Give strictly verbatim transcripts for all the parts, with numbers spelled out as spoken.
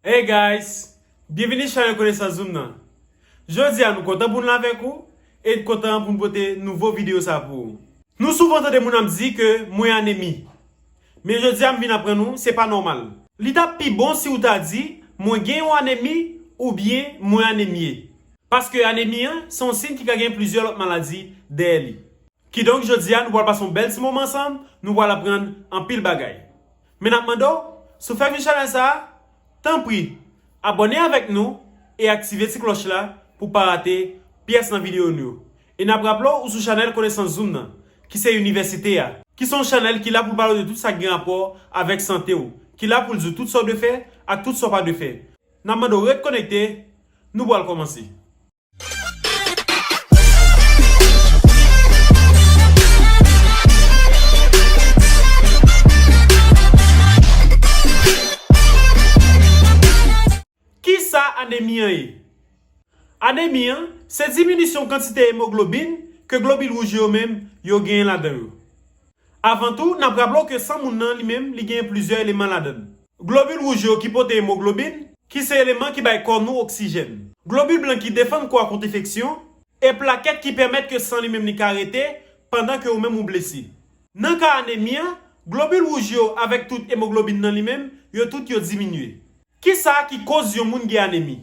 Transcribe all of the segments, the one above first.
Hey guys, byenvini sou chanèl Konesans Zoom nan. Jodi a nou kontan pou n la avèk ou e n kontan pou n pote nouvo videyo sa pou ou. Nou souvan tande moun ap di ke mwen anemi. Men jodi a m vin aprann ou se pa nòmal. Li t ap pi bon si w ta di mwen gen yon anemi oubyen mwen anemye. Paske anemi an se yon siy ki ka gen plizyè lòt maladi dèyè li. Kidonk jodi a nou pral pase yon bèl ti moman ansanm, nou pral aprann anpil bagay. Men n ap mande w, si w fèk vin chanèl sa a, tanpri, abòne avèk nou e aktive ti klòch la pou w pa rate pyès nan videyo nou yo. E n ap raple w ou sou chanèl Konesans Zoom nan, ki se inivèsite a, ki se yon chanèl ki la pou l pale w de tout sa k gen rapò avèk sante w, ki la pou l di w tout sa w dwe fè ak tout sa w pa dwe fè. N ap mande w ret konekte, nou pral kòmanse. Kisa anemi an ye? Anemi an se diminisyon kantite emoglobin ke globil wouj yo menm yo genyen ladan yo. Avan tou, n ap raple w ke san moun nan li menm li genyen plizyè eleman ladan l. Globil wouj yo ki pote emoglobin, ki se eleman ki bay kò nou oksijèn. Globil blan ki defann kò a kont enfeksyon, e plakèt ki pèmèt ke san li menm li ka rete pandan ke ou menm ou blese. Nan ka anemi an, globil wouj yo avèk tout emoglobin nan li menm, yo tout yo diminye. Kisa ki koz yon moun gen anemi?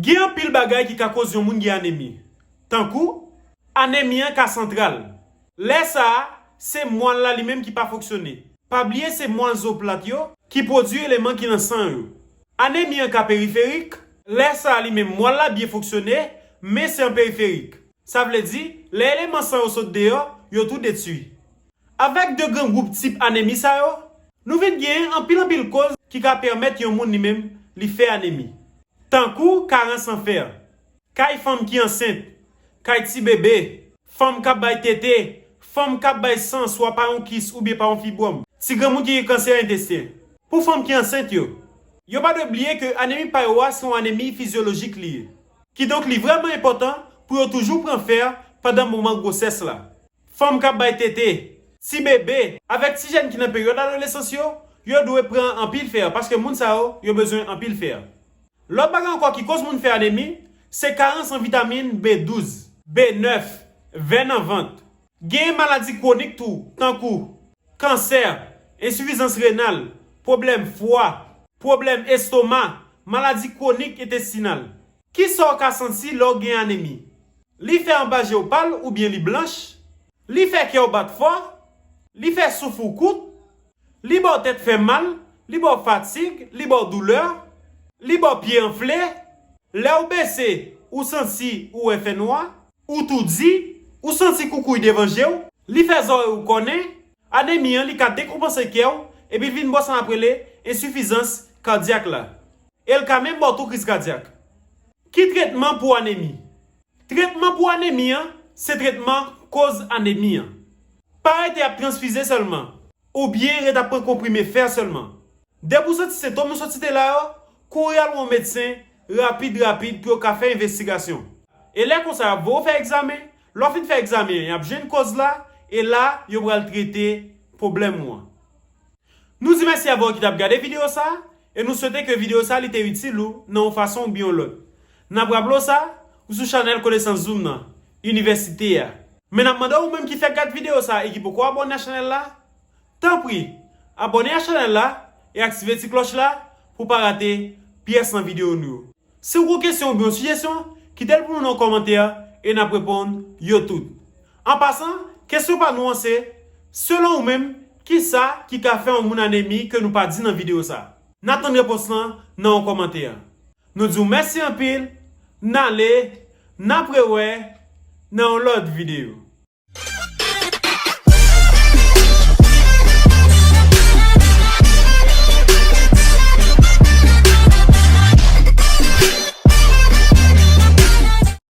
Gen anpil bagay ki ka koz yon moun gen anemi. Tankou, anemi an ka santral. Lè sa a, se mwal la li menm ki pa fonksyone. Pa bliye se mwal zo plat yo ki pwodui eleman ki nan san yo. Anemi an ka periferik. Lè sa a li menm mwal la byen fonksyone, men se an periferik. Sa vle di, lè eleman san yo sot deyò, yo tou detwi. Avèk de gran gwoup tip anemi sa yo, nou vin genyen anpil anpil koz ki ka pèmèt yon moun li menm li fè anemi. Tankou karans an fè, kay fanm ki ansent, kay ti bebe, fanm k ap bay tete, fanm k ap bay san swa pa yon kis oubyen pa yon fibwòm, ti granmoun ki gen kansè entesten. Pou fanm ki ansent yo, yo pa dwe bliye ke anemi pa yo a se yon anemi fizyolojik li ye. Kidonk li vrèman enpòtan pou yo toujou pran fè pandan moman gwosès la. Fanm k ap bay tete, ti bebe, avèk ti jèn ki nan peryòd adolesans yo, yo dwe pran anpil fè paske moun sa yo, yo bezwen anpil fè. Lòt bagay ankò ki koz moun fè anemi, se karans an vitamin B douz, B nèf, vè nan vant. Genyen maladi kwonik tou, tankou kansè, ensifizans renal, pwoblèm fwa, pwoblèm estoma, maladi kwonik entestinal. Kisa w ka santi lè w gen anemi? Li fè anba je w pal oubyen li blanch? Li fè kè w bat fò? Li fè souf ou kout? Li ba w tèt fè mal? Li ba w fatig? Li ba w doulè? Li ba w pye anfle? Lè w bese, ou santi ou wè fènwa? Ou toudi? Ou santi koukouy devan je w? Li fè zòrèy ou kònen? Anemi an li ka dekonpanse kè w epi l vin ba w sa n ap rele ensifizans kadyak la. E l ka menm ba w tou kriz kadyak. Ki tretman pou anemi? Tretman pou anemi an se tretman koz anemi an. Pa rete ap transfize sèlman, oubyen ret ap pran konprime fè sèlman. Depi w santi sentòm nou sot site la yo, kouri al wè yon medsen rapid rapid pou yo ka fè envestigasyon. E lè konsa y ap voye w fè egzamen. Lè w fin fè egzamen an, y ap jwenn koz la, e la yo pral trete pwoblèm ou an. Nou di mèsi avè w ki t ap gade videyo sa, e nou swete ke videyo sa li te itil ou nan yon fason oubyen yon lòt. N ap raple w sa, ou sou chanèl Konesans Zoom nan, inivèsite a. Men n ap mande w ou menm ki fèk gad videyo sa e ki poko abòne a chanèl la, tanpri, abòne a chanèl la e aktive ti klòch la pou w pa rate pyès nan videyo nou yo. Si w gen yon kesyon oubyen yon sijesyon, kite l pou nou nan kòmantè e n ap reponn yo tout. An pasan, kesyon pa nou an se, selon ou menm, kisa ki ka fè yon moun anemi ke nou pa di nan videyo sa? N atann repons lan nan yon kòmantè. Nou di w mèsi anpil, n ale, n ap rewè nan yon lòt videyo.